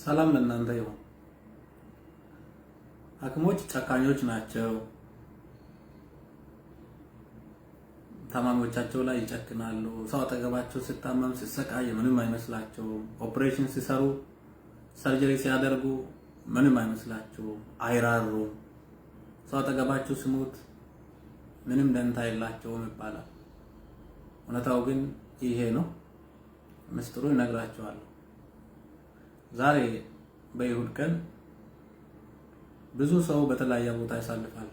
ሰላም ለእናንተ ይሁን። ሐኪሞች ጨካኞች ናቸው። ታማሚዎቻቸው ላይ ይጨክናሉ። ሰው አጠገባቸው ሲታመም ሲሰቃይ ምንም አይመስላቸውም። ኦፕሬሽን ሲሰሩ፣ surgery ሲያደርጉ ምንም አይመስላቸውም፣ አይራሩም። ሰው አጠገባቸው ሲሞት ምንም ደንታ የላቸውም ይባላል። እውነታው ግን ይሄ ነው። ምስጢሩ ይነግራቸዋለሁ። ዛሬ በይሁድ ቀን ብዙ ሰው በተለያየ ቦታ ያሳልፋል።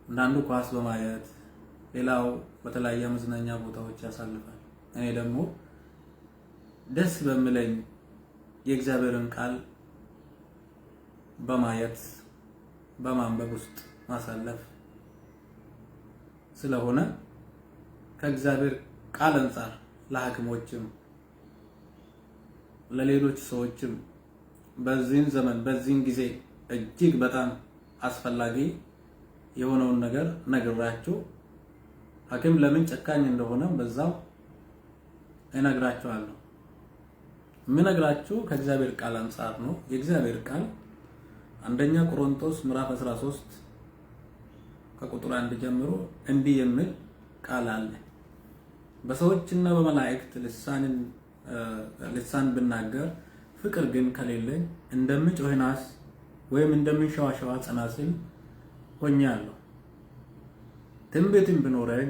አንዳንዱ ኳስ በማየት ሌላው በተለያየ መዝናኛ ቦታዎች ያሳልፋል። እኔ ደግሞ ደስ በሚለኝ የእግዚአብሔርን ቃል በማየት በማንበብ ውስጥ ማሳለፍ ስለሆነ ከእግዚአብሔር ቃል አንጻር ለሐኪሞችም ለሌሎች ሰዎችም በዚህን ዘመን በዚህን ጊዜ እጅግ በጣም አስፈላጊ የሆነውን ነገር ነግራችሁ ሐኪም ለምን ጨካኝ እንደሆነ በዛው እነግራችኋለሁ። የምነግራችሁ ከእግዚአብሔር ቃል አንጻር ነው። የእግዚአብሔር ቃል አንደኛ ቆሮንቶስ ምዕራፍ 13 ከቁጥር 1 ጀምሮ እንዲህ የሚል ቃል አለ። በሰዎችና በመላእክት ልሳን ብናገር ፍቅር ግን ከሌለኝ እንደምጮህ ናስ ወይም እንደምንሸዋሸዋ ጸናጽል ሆኛለሁ። ትንቢትም ቢኖረኝ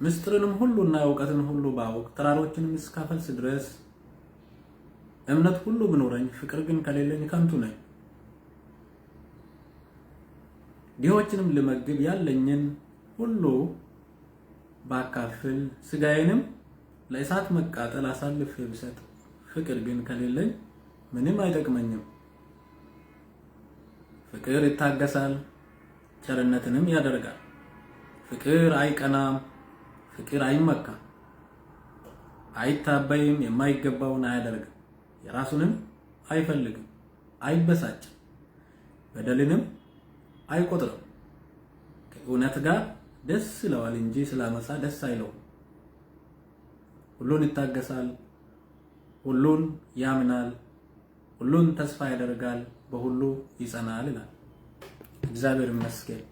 ምስጢርንም ሁሉና እውቀትን ሁሉ ባውቅ ተራሮችንም እስካፈልስ ድረስ እምነት ሁሉ ቢኖረኝ ፍቅር ግን ከሌለኝ ከንቱ ነኝ። ድሆችንም ልመግብ ያለኝን ሁሉ ባካፍል ስጋዬንም ለእሳት መቃጠል አሳልፌ ብሰጥ ፍቅር ግን ከሌለኝ ምንም አይጠቅመኝም። ፍቅር ይታገሳል፣ ቸርነትንም ያደርጋል። ፍቅር አይቀናም፣ ፍቅር አይመካም፣ አይታበይም፣ የማይገባውን አያደርግም፣ የራሱንም አይፈልግም፣ አይበሳጭም፣ በደልንም አይቆጥርም። ከእውነት ጋር ደስ ይለዋል እንጂ ስለ ዓመፃ ደስ አይለውም። ሁሉን ይታገሳል፣ ሁሉን ያምናል፣ ሁሉን ተስፋ ያደርጋል፣ በሁሉ ይጸናል ይላል። እግዚአብሔር ይመስገን።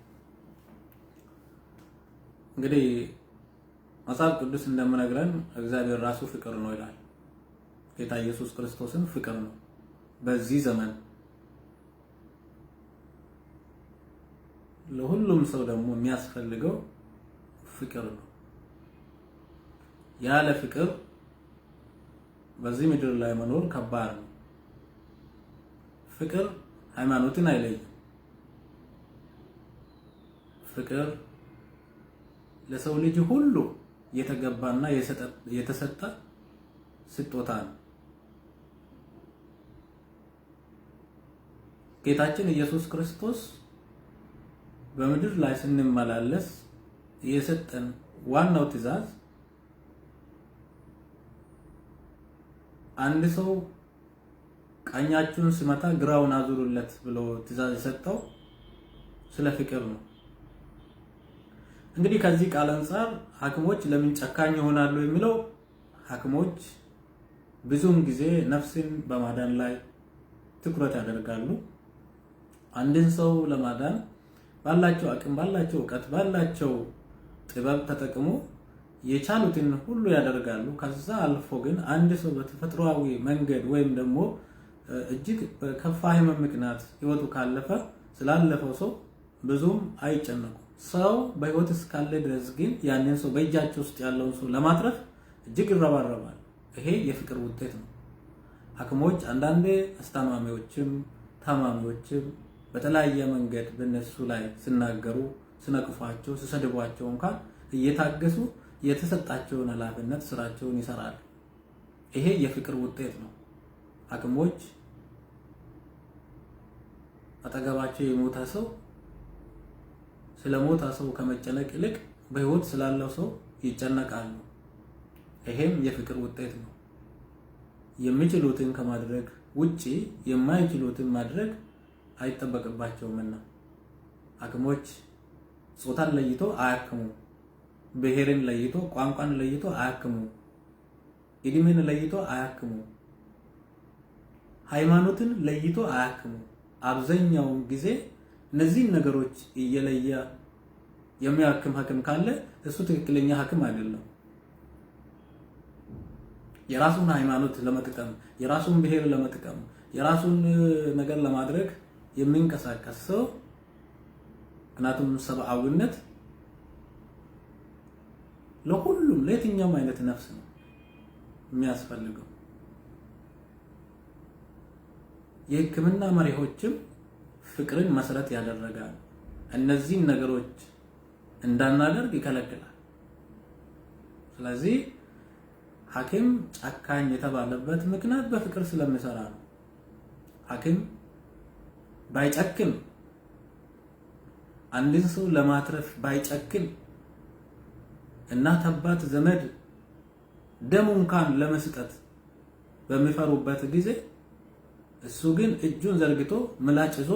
እንግዲህ መጽሐፍ ቅዱስ እንደምነግረን እግዚአብሔር ራሱ ፍቅር ነው ይላል። ጌታ ኢየሱስ ክርስቶስም ፍቅር ነው። በዚህ ዘመን ለሁሉም ሰው ደግሞ የሚያስፈልገው ፍቅር ነው። ያለ ፍቅር በዚህ ምድር ላይ መኖር ከባድ ነው። ፍቅር ሃይማኖትን አይለይም። ፍቅር ለሰው ልጅ ሁሉ የተገባና የተሰጠ ስጦታ ነው። ጌታችን ኢየሱስ ክርስቶስ በምድር ላይ ስንመላለስ የሰጠን ዋናው ትእዛዝ አንድ ሰው ቀኛችሁን ሲመታ ግራውን አዙሩለት ብሎ ትእዛዝ የሰጠው ስለ ፍቅር ነው። እንግዲህ ከዚህ ቃል አንጻር ሐኪሞች ለምን ጨካኝ ይሆናሉ የሚለው ሐኪሞች ብዙውን ጊዜ ነፍስን በማዳን ላይ ትኩረት ያደርጋሉ። አንድን ሰው ለማዳን ባላቸው አቅም፣ ባላቸው እውቀት፣ ባላቸው ጥበብ ተጠቅሞ የቻሉትን ሁሉ ያደርጋሉ። ከዛ አልፎ ግን አንድ ሰው በተፈጥሯዊ መንገድ ወይም ደግሞ እጅግ በከፋ ሕመም ምክንያት ህይወቱ ካለፈ ስላለፈው ሰው ብዙም አይጨነቁም። ሰው በህይወት እስካለ ድረስ ግን ያንን ሰው በእጃቸው ውስጥ ያለውን ሰው ለማትረፍ እጅግ ይረባረባል። ይሄ የፍቅር ውጤት ነው። ሐኪሞች አንዳንዴ አስታማሚዎችም ታማሚዎችም በተለያየ መንገድ በእነሱ ላይ ሲናገሩ፣ ሲነቅፏቸው፣ ሲሰድቧቸው እንኳን እየታገሱ የተሰጣቸውን ኃላፊነት ስራቸውን ይሰራሉ። ይሄ የፍቅር ውጤት ነው። ሐኪሞች አጠገባቸው የሞተ ሰው ስለሞተ ሰው ከመጨነቅ ይልቅ በህይወት ስላለው ሰው ይጨነቃሉ። ይሄም የፍቅር ውጤት ነው። የሚችሉትን ከማድረግ ውጪ የማይችሉትን ማድረግ አይጠበቅባቸውምና ሐኪሞች ጾታን ለይቶ አያክሙም። ብሔርን ለይቶ፣ ቋንቋን ለይቶ አያክሙም። እድሜን ለይቶ አያክሙም። ሃይማኖትን ለይቶ አያክሙም። አብዛኛውን ጊዜ እነዚህን ነገሮች እየለየ የሚያክም ሐኪም ካለ እሱ ትክክለኛ ሐኪም አይደለም። የራሱን ሃይማኖት ለመጥቀም፣ የራሱን ብሔር ለመጥቀም፣ የራሱን ነገር ለማድረግ የሚንቀሳቀስ ሰው፣ ምክንያቱም ሰብአዊነት ለሁሉም ለየትኛውም አይነት ነፍስ ነው የሚያስፈልገው። የሕክምና መሪዎችም ፍቅርን መሰረት ያደረጋል። እነዚህን ነገሮች እንዳናደርግ ይከለክላል። ስለዚህ ሐኪም ጨካኝ የተባለበት ምክንያት በፍቅር ስለሚሰራ ነው። ሐኪም ባይጨክን፣ አንድን ሰው ለማትረፍ ባይጨክን፣ እናት፣ አባት፣ ዘመድ ደሙ እንኳን ለመስጠት በሚፈሩበት ጊዜ እሱ ግን እጁን ዘርግቶ ምላጭ ይዞ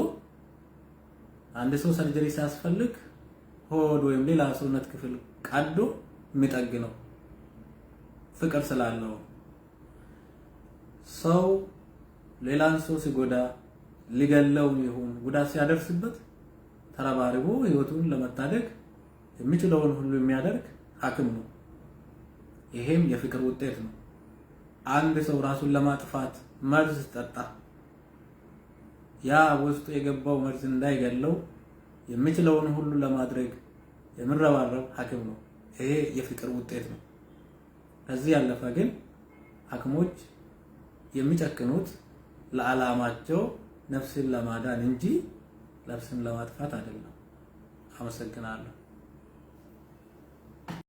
አንድ ሰው surgery ሲያስፈልግ ሆድ ወይም ሌላ ሰውነት ክፍል ቀዶ የሚጠግነው ፍቅር ስላለው። ሰው ሌላን ሰው ሲጎዳ፣ ሊገለው ይሁን ጉዳት ሲያደርስበት ተረባርቦ ህይወቱን ለመታደግ የሚችለውን ሁሉ የሚያደርግ ሐኪም ነው። ይሄም የፍቅር ውጤት ነው። አንድ ሰው ራሱን ለማጥፋት መርዝ ጠጣ፣ ያ ውስጡ የገባው መርዝ እንዳይገለው የሚችለውን ሁሉ ለማድረግ የሚረባረብ ሐኪም ነው። ይሄ የፍቅር ውጤት ነው። ከዚህ ያለፈ ግን ሐኪሞች የሚጨክኑት ለዓላማቸው ነፍስን ለማዳን እንጂ ነፍስን ለማጥፋት አይደለም። አመሰግናለሁ።